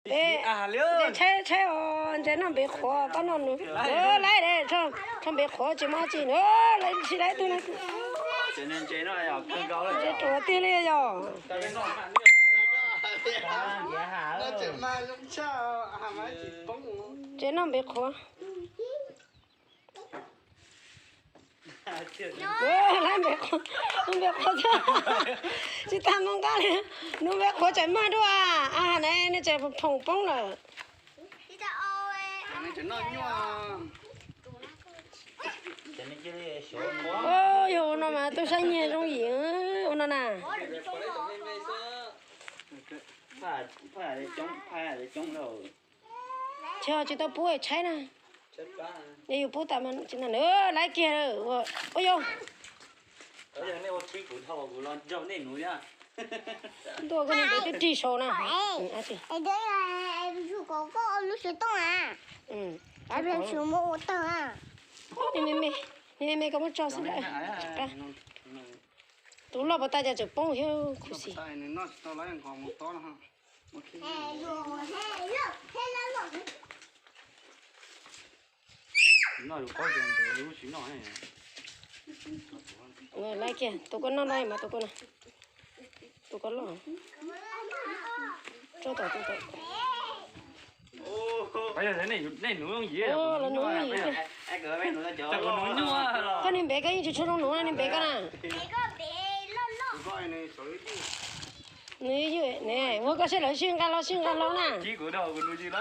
Ntses tshaib tshaib os, ntses noj npev qhuav, pab noj nws. Laiv, rho npev qhuav tsis muaj dab tsi, laiv tsis laiv tug no. Ntses ruam tiag li yog. Ntses noj npev qhuav. Laiv npev qhuav, npev qhuav thiab. Tsis tas moo nqaj li, nws npev qhuav tseem mag dua, a ne nej tseem phoom poob lawm. Yog no mas tub sab nyiag zoo yim ua no na. Tsis tau pub tshaib na. Yog yus pub tas mas tsis ntev laiv kiag. Ua yog ntuj, koj niag npev twb rig saud na. Lub xov tooj a, lub xov tooj a, me me koj muab tso xwb. Tus loj puas tau cas tseem poob thiab khuv xim. Laiv kiag tus koj noj no mas tus koj, tus koj loj. Tso tom tus tom. Los nuv yooj yim. Koj niag npev koj yeej tsis tshua zoo nuv niag npev koj na. Nws ywj ne, muab koj saib lawv sib nqa los sib nqa los na.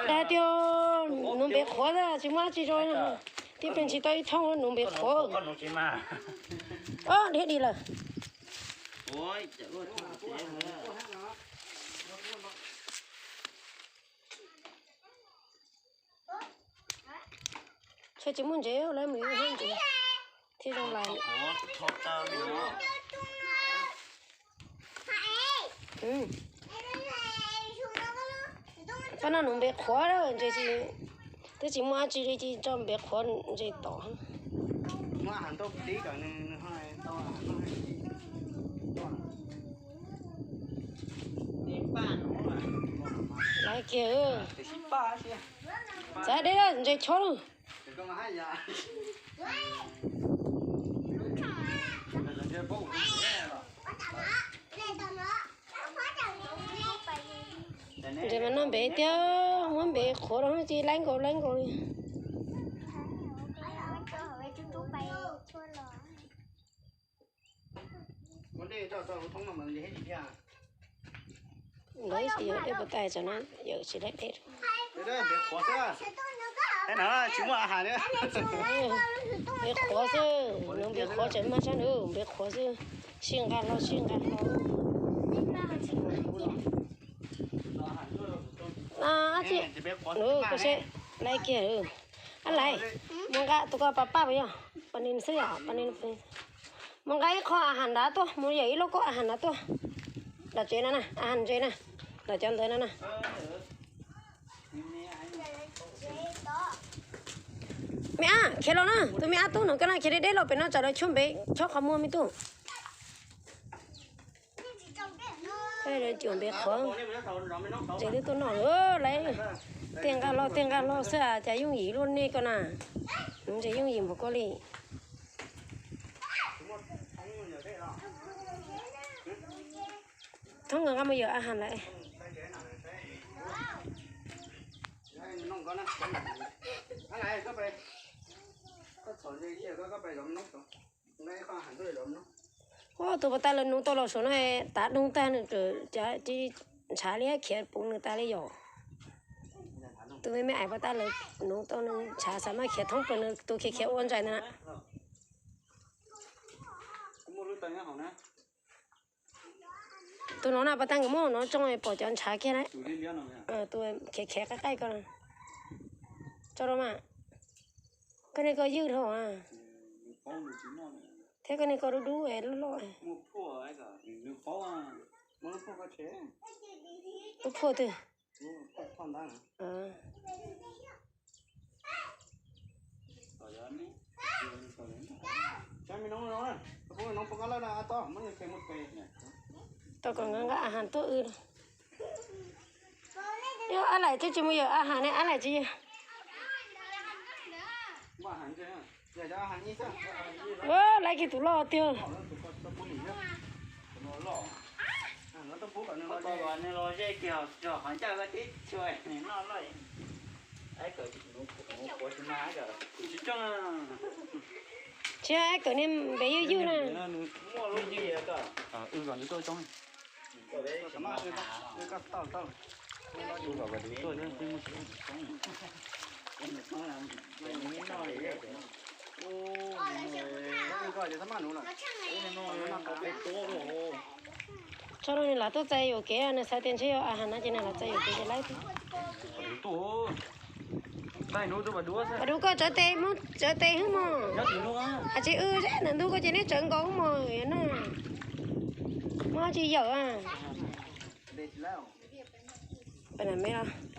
Dag tiag, nuv npev qhuav tsis muaj dab tsi rau. Tib pliag tsis tau ib thooj nuv npev qhuav. Ob, dhia di lawm. Ntshe tsis muaj ntsev, lawv mus yuav ntsev thiaj zoo lais. Pab noj nuv npe qhuav, ntses twb tsis muaj dab tsi li, cia tso npe qhuav ntses tom. Laiv kiag. Txav deb ntses chob lawm. Ntses mas noj npe tiag, muab npe qhuav rau ci laib nkaus laib nkaus li. Lawv tsis yog dej puas tag tsam no yawm tsis laib dej. Npe qhuav xwb, npe qhuav xwb, nws npe qhuav tseem mag sab nws npe qhuav xwb, sij nqa hlo sij nqa hlo. Ab tsi, koj seb, laib kiag. Ab laiv, mus nqa tus ko pas paj puas yog, pas nis xwb yom, pas nis. Mus nqa ib qho a has nrad tuaj, mus yawm ib lub koj a has nrad tuaj. Nram tsev no na, a has ntses na, nram cov ntawd no na. Me ab, khiav los na, tus me ab tub no koj na, khiav deb deb los pem no tsam lawv tshuab npe chob qhov muag me tub. Lawv cuam npe qhuav, ntses twb tuaj noj lawm, laiv. Tej nqaj hlo tej nqaj hlo xwb, cas yooj yim luaj nej ko na. Nuv ntses yooj yim npaum ko li. Thoob nkawd nqa mus yawm a has lawm. Ua tus puas tau lawv nuv tau los saum no, tav doog tag nws, cas ntshav li khiav puv nws tas li yom. Tus me me ais puas tau lawv nuv tau nws ntshav xav mas khiav thoob plaws nws tus khiav khiav ua ntsais ntawd na. Tus no na pas tag nkawd muab no tsoo pom cov ntshav kiag na. Tus khiav khiav qaij qaij ko. Tso rau mas. Koj niag ko ywj dhau. Thiab koj niag ko dub dub loj loj. Lub phuaj twg? Tau kom nqa nqa a has tuaj wb. Ab laim tsis mus yawm a has ne, ab laim tsis yawm. Laiv kiag tus loj tiag. Tsis, ab kawm niag npev ywj ywj na. Tso rau nws lam tuaj txais yuam kev, nws xav tias ntshe yog a has no ces nws lam txais yuam kev ces laiv. Pas Dub, koj tsawv tes, muab tsawv tes hwb mog. Hais tsis w zeb ntawm ntug koj ces neb tsawv nkaus hwb mog no. Muab tsis yawm. Pas me los.